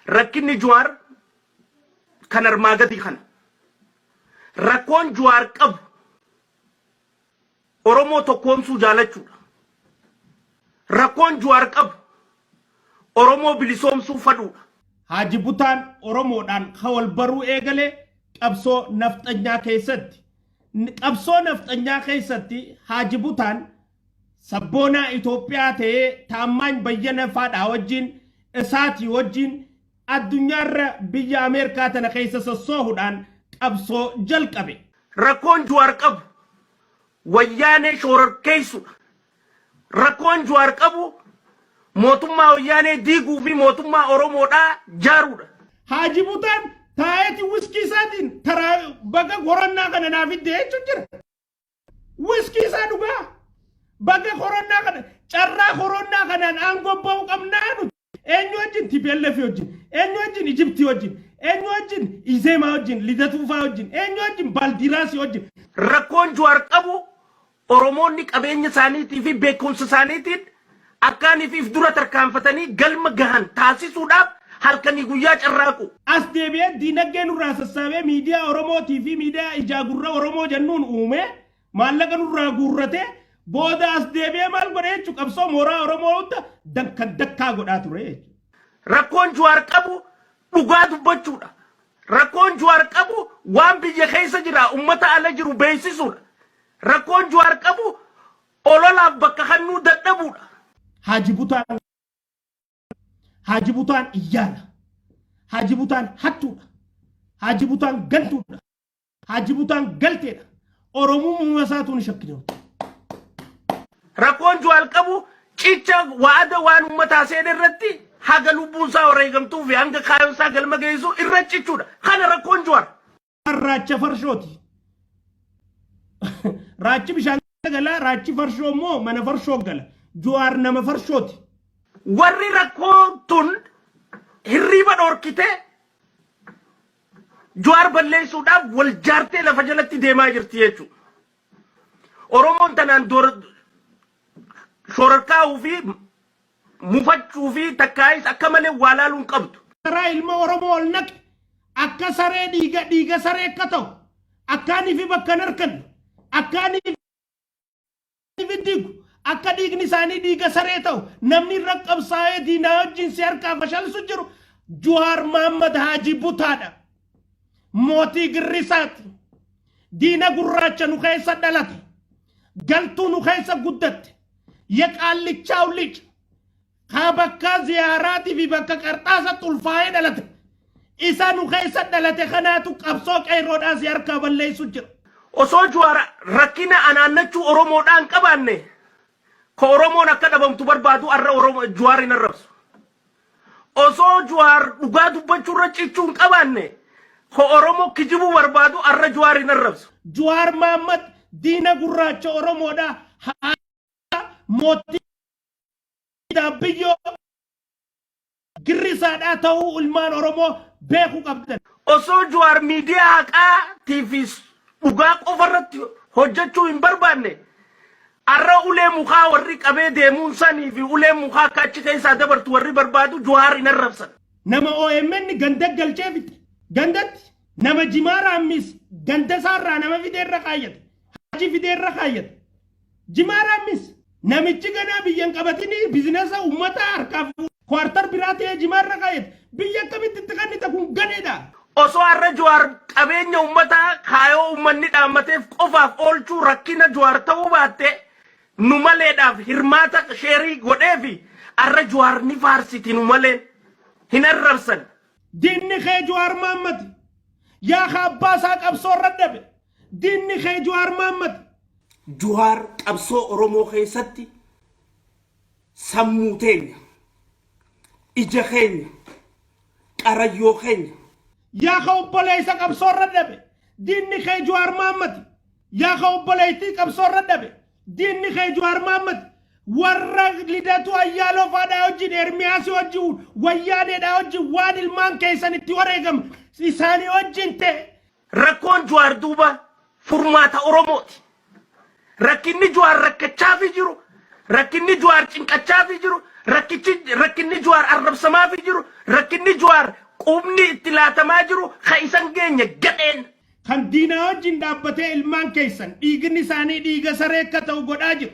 Rakkinni Juwaar kan armaa gadii kana. Rakkoon Juwaar qabu Oromoo tokkoomsuu jaalachuudha. Rakkoon Juwaar qabu Oromoo bilisoomsuu fadhuudha. Haaji Butaan Oromoodhaan ka wal baruu eegale qabsoo nafxanyaa keessatti. Qabsoo nafxanyaa keessatti Haaji Butaan sabboonaa Itoophiyaa ta'ee Taammaany Bayyana faadhaa wajjin isaatii wajjin addunyaarra biyya Ameerikaa tana keessa sossoohuudhaan qabsoo jalqabe. Rakkoon Juwaar qabu Wayyaanee shoorarkeessuudha. Rakkoon Juwaar qabu mootummaa Wayyaanee diiguu fi mootummaa Oromoodhaa jaaruudha. Haaji Butaan taa'eeti wiskii isaatiin taraa baga horannaa kana naa fidde jechuun jira. Wiskii isaa dhugaa. Baga koronnaa kana carraa koronnaa kanaan aangoo ba'uu qabnaa nuti. Eenyu wajjin TPLF wajjin, eenyu wajjin Ijiptii wajjin, eenyu wajjin Izeemaa wajjin, Lidatuufaa wajjin, eenyu wajjin Baaldiraasii wajjin. Rakkoon Juwaar qabu Oromoonni qabeenya isaaniitii fi beekumsa isaaniitiin akkaaniif if dura tarkaanfatanii galma gahan taasisuudhaaf halkanii guyyaa carraaqu. As deebi'ee diinaggee nurraa sassaabee miidiyaa Oromootii fi miidiyaa ijaa gurra Oromoo jennuun uumee maallaqa nurraa guurratee booda as deebi'ee maal godhe jechuun qabsoo mooraa Oromoo hunda dankan dakkaa godhaa ture jechuudha. Rakkoon Juwaar qabu dhugaa dubbachuudha. Rakkoon Juwaar qabu waan biyya keessa jira ummata ala jiru beeksisuudha. Rakkoon Juwaar qabu ololaaf bakka kannuu dadhabuudha. Haaji Butaan Haaji Butaan iyyaala. Haaji Butaan hattuudha. Haaji Butaan gantuudha. Haaji Butaan galteedha. Oromummaa isaatu ni shakkina. Rakkoon Juwaar qabu cicha waada waan ummataa seene irratti haga lubbuun isaa wareegamtuu fi hanga kaayoon isaa galma geessu irra cichuudha. Kana rakkoon Juwaar. Raacha farshooti. Raachi bishaan gala, raachi farshoo immoo mana farshoo gala. Juwaar nama farshooti. Warri rakkoo tun hirriiba dhorkitee Juwaar balleessuudhaaf wal jaartee lafa jalatti deemaa jirti jechuudha. Oromoon tanaan shororkaa'uu fi mufachuu fi takkaayis akka malee waa laaluu hin qabdu. Karaa ilma Oromoo ol naqe akka saree dhiiga dhiiga saree akka ta'u akkaanii fi bakka hin arkanne akkaanii fi diigu akka dhiigni isaanii dhiiga saree ta'u namni irra qabsaa'ee diinaa wajjin si harkaa fashalsu jiru Juwaar Maammad Haajii Butaadha. Mootii girrisaati. Diina gurraacha nu keessa dhalate. Galtuu nu keessa guddatte. Yeqaallichaaw lij. Kaa bakka ziyaaraatii fi bakka qarxaasatti ulfaa'ee dhalate. Isa nu keessa dhalate kanaatu qabsoo qeerroodhaa si harkaa balleessu jira. Osoo Juwaar rakkina anaannachuu Oromoodhaan qabaanne ka Oromoon akka dhabamtu barbaadu har'a Oromoo Juwaar hin arrabsu. Osoo Juwaar dhugaa dubbachuu irra cichuu hin qabaanne ka Oromoo kijibuu barbaadu har'a Juwaar hin arrabsu. Juwaar Maammad diina gurraacha Oromoodhaa haadha mootii daabbiyyoo girrisaadhaa ta'uu ilmaan Oromoo beekuu qabdan. Osoo Juwaar miidiyaa haqaatii fi dhugaa qofa irratti hojjechuu hin barbaanne har'a ulee mukaa warri qabee deemuun sanii fi ulee mukaa akka achi keessaa dabartu warri barbaadu Juwaar hin arrabsan. Nama OMN ganda galchee fixe. Gandatti nama jimaa raammis ganda isaarraa nama fidee irra kaayyate. Haji fidee irra kaayyate. Jimaa raammis namichi ganaa biyya hin qabatini bizinesa uummataa harkaa kuwaartar biraa ta'ee jimaa irra kaayyate. Biyya akkamitti itti kennita kun ganeedha. Osoo har'a Juwaar qabeenya uummataa kaayoo uummanni dhaammateef qofaaf oolchuu rakkina Juwaar ta'uu baatte nu maleedhaaf hirmaata sheerii godheefi har'a Juwaar ni faarsiti nu maleen hin arrabsan. Diinni kee Juwaar Maammad. Yaa ka abbaa isaa qabsoo irra dhabe. Diinni kee Juwaar Maammad. Juhaar qabsoo Oromoo keessatti sammuu teenya, ija keenya, qarayyoo keenya. Yaa ka obboleessa qabsoo irra dhabe, diinni kee Juwaar Mahaammadi. Yaa ka obboleettii qabsoo irra dhabe, diinni kee Juwaar Mahaammadi. Warra Lidatu Ayyaaloo faadhaa wajjin, Ermiyaasii wajjin, Wayyaaneedhaa wajjin waan ilmaan keessan itti wareegama isaanii wajjin ta'e. Rakkoon Juwaar duuba furmaata Oromooti. Rakkinni Juwaar rakkachaafi jiru, rakkinni Juwaar cinqachaafi jiru, rakkichi rakkinni Juwaar arrabsamaafi jiru, rakkinni Juwaar qubni itti laatamaa jiru ka isan geenye gadheen. Kan diinaa wajjin dhaabbatee ilmaan keessan dhiigni isaanii dhiiga saree akka ta'u godhaa jiru.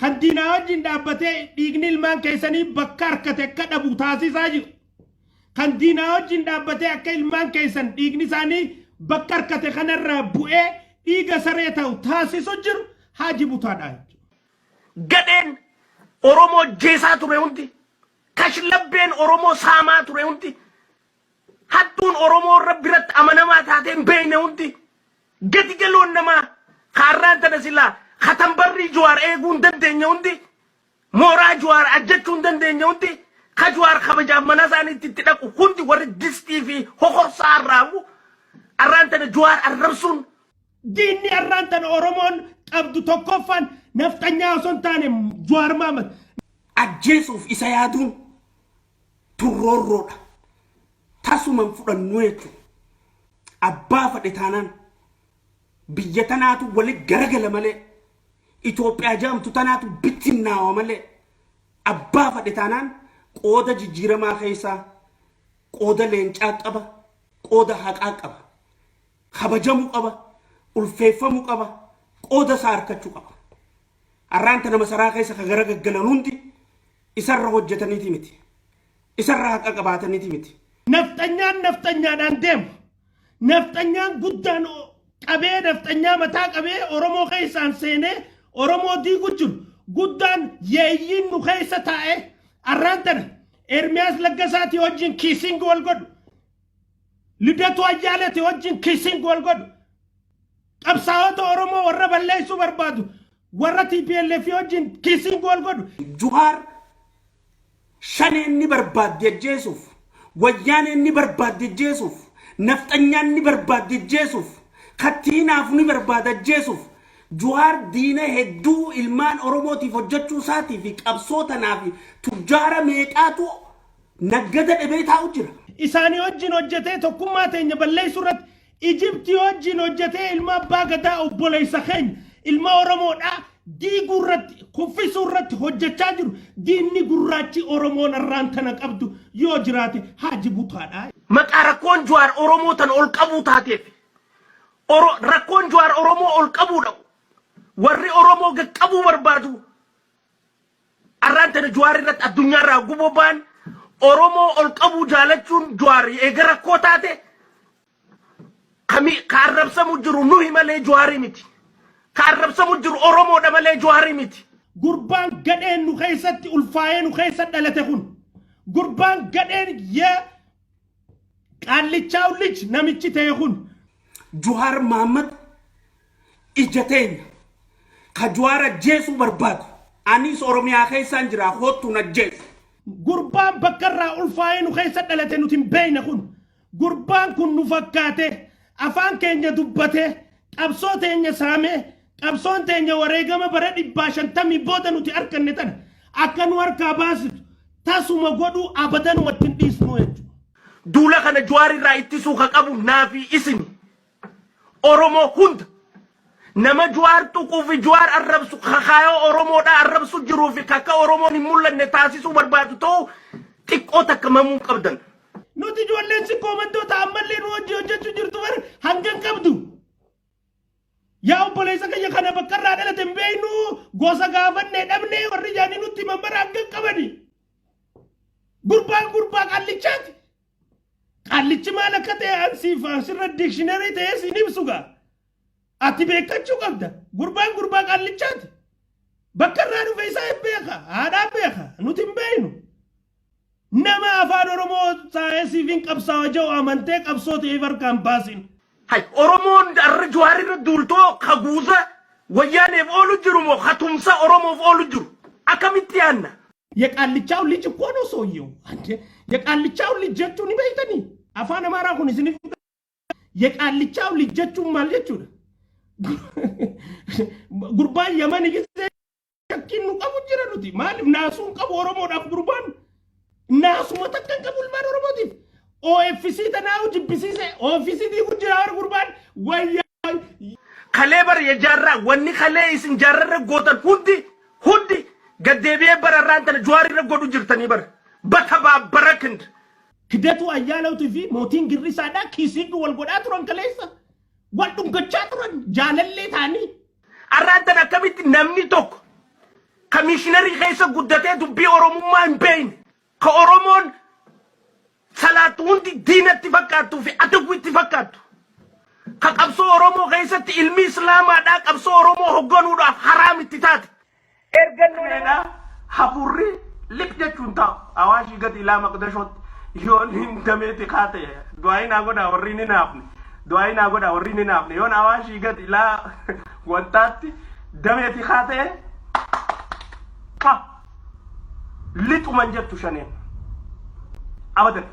Kan diinaa wajjin dhaabbatee dhiigni ilmaan keessanii bakka harkate akka dhabu taasisaa jiru. Kan diinaa wajjin dhaabbatee akka ilmaan keessan dhiigni isaanii bakka harkate kanarraa bu'ee dhiiga saree ta'u taasisu jiru Haaji Butaadha jechuudha. Gadheen Oromoo jeesaa ture hundi, kashlabbeen Oromoo saamaa ture hundi, hattuun Oromoo irra biratti amanamaa taatee hin beekne hundi, gadi galoon namaa kaarraan tana silaa katambarrii Jawaar eeguu hin dandeenye hundi, mooraa Jawaar ajjachuu hin dandeenye hundi, ka Jawaar kabajaaf mana isaaniitti itti dhaqu hundi warri distii fi hokorsaa arraabu arraan tana Jawaar arrabsuun. Diinni arraan tana Oromoon qabdu tokkoffaan nafxanyaa osoo hin taane Jawaar Mahaammad. Ajjeesuuf isa yaaduun turroorroodha. Tasuma hin fudhannu jechuudha. Abbaa fadhe taanaan biyya tanaatu wali garagala malee, Itoophiyaa jedhamtu tanaatu bittinnaawa malee, abbaa fadhe taanaan qooda jijjiiramaa keessaa qooda leencaa qaba, qooda haqaa qaba. Kabajamuu qaba, ulfeeffamuu qaba, qooda isaa harkachuu qaba. Har'aan tana masaraa keessa ka gara gaggalan hundi isarra hojjetaniiti miti. Isarra haqa qabaataniiti miti. Nafxanyaan nafxanyaadhaan deemu. Nafxanyaan guddaan qabee nafxanyaa mataa qabee Oromoo keessaan seenee Oromoo diigu jiru. Guddaan yeeyyiin nu keessa taa'ee arraan tana Ermiyaas Laggasaatii wajjin kiisiingi wal godhu. Lidatu Ayyaaleetii wajjin kiisiingi wal godhu. Qabsaa'ota Oromoo warra balleessuu barbaadu warra TPLF wajjin kiisiingi wal godhu. Juhaar Shaneen ni barbaaddi ajjeesuuf, Wayyaaneen ni barbaaddi ajjeesuuf, nafxanyaan ni barbaaddi ajjeesuuf, kattiinaafu ni barbaada ajjeesuuf. Juhaar diina hedduu ilmaan Oromootiif hojjechuu isaatii fi qabsoo tanaa fi tujjaara meeqaatu naggada dhabee taa'u jira. Isaanii wajjin hojjetee tokkummaa teenya balleessuu irratti Ijiptii wajjin hojjetee ilma abbaa gadaa obboleessa keenya ilma Oromoodhaa diiguu irratti kuffisuu irratti hojjechaa jiru diinni gurraachi Oromoon arraan tana qabdu yoo jiraate Haaji Butaadha. Maqaa rakkoon Juwaar Oromoo tan ol qabuu taateef Oro, rakkoon Juwaar Oromoo ol qabuudha. Warri Oromoo gaqqabuu barbaadu arraan tana Juwaar irratti addunyaa irraa guboo ba'an Oromoo ol qabuu jaalachuun Juwaar eega rakkoo taate kami ka arrabsamu jiru nuhi malee Juwaarii miti. Ka arrabsamu jiru Oromoodha malee Juwaarii miti. Gurbaan gadheen nu keessatti ulfaa'ee nu keessa dhalate kun gurbaan gadheen yee qaallichaa lij namichi ta'e kun. Juwaar Mahaammad ija teenya ka Juwaar ajjeesuu barbaadu anis Oromiyaa keessaan jira hoottuun ajjeesu. Gurbaan bakka irraa ulfaa'ee nu keessa dhalate nuti hin beekne kun gurbaan kun nu fakkaatee afaan keenya dubbatee qabsoo teenya saamee qabsoon teenya wareegama bara 150 booda nuti arganne tana akka nu harkaa baasitu tasuma godhuu abadanumatti hin dhiisnu jechuudha. Duula kana Juwaar irraa ittisuu ka qabu naa fi isini. Oromoo hunda. Nama Juwaar tuquu fi Juwaar arrabsu kakaayoo Oromoodhaa arrabsu jiruu fi kakka Oromoon hin mul'anne taasisuu barbaadu ta'uu xiqqoo takka mamuu qabdan. Nuti ijoolleen sikkoo mandoota ammallee nu hojii hojjechuu jirtu bar hangan qabdu. Yaa obboleessa kiyya kana bakka irraa dhalate hin beeknu gosa gaafannee dhabnee warri jaanii nutti himan bara hangan qabani. Gurbaan gurbaa qaallichaati. Qaallichi maal akka ta'e ansiif asirra dikshiinarii ta'ee siin ibsu gaa. Ati beekkachuu qabda. Gurbaan gurbaa qaallichaati. Bakka irraa dhufe isaa hin beeka. Haadhaa beeka. Nuti hin beeknu. Nama afaan Oromoo taa'ee siif hin qabsaawa jedhu amantee qabsoo ta'eef harkaan baasin. Hay Oromoon arra Jawaar irra duultoo kaguuza Wayyaaneef oolu jiru moo ka tumsa Oromoof oolu jiru? Akkamitti yaanna? የቃልቻው ልጅ እኮ ነው ሰውየው። አንዴ የቃልቻው ልጅ jechuun ni beektanii? Afaan Amaaraa kun isiniif የቃልቻው ልጅ jechuun maal jechuudha? Gurbaan Yaman gisee shakkiin nu qabu jira nuti. Maaliif naasuun qabu Oromoodhaaf gurbaan? Naasuma takka hin qabu ilmaan Oromootiif. OFC tanaa'u jibbisiise. OFC diigu jira warri gurbaan wayyaa. Kalee bara ya jaarraa, wanni kalee isin jaarrarra gootan hundi hundi gaddeebi'ee bararraan tana Jawaarirra godhu jirtanii bara. Batabaabbara kind. Kidatuu Ayyaalawtuu fi mootiin Girrisaadhaa kiisiin wal godhaa turan kaleessa. Wal dhungachaa turan jaalallee ta'anii. Arraan tana akkamitti namni tokko kamiishinarii keessa guddatee dubbii Oromummaa hin beekne, ka Oromoon salaatu hundi diinatti fakkaattuu fi adawwitti fakkaattu, ka qabsoo Oromoo keessatti ilmi Islaamaadhaa qabsoo Oromoo hoogganuudhaaf haraam itti taate. Ergannoodha hafuurri lip jechuun taa'u Awaashii gadi ilaa Maqdashootti yoon hin dameeti kaate, du'aa naa godhaa warri ni naafne, du'aa naa godhaa warri ni naafne, yoon Awaashii gadi ilaa wantaatti dameeti kaate qa lixuman jettu shaneen abadan.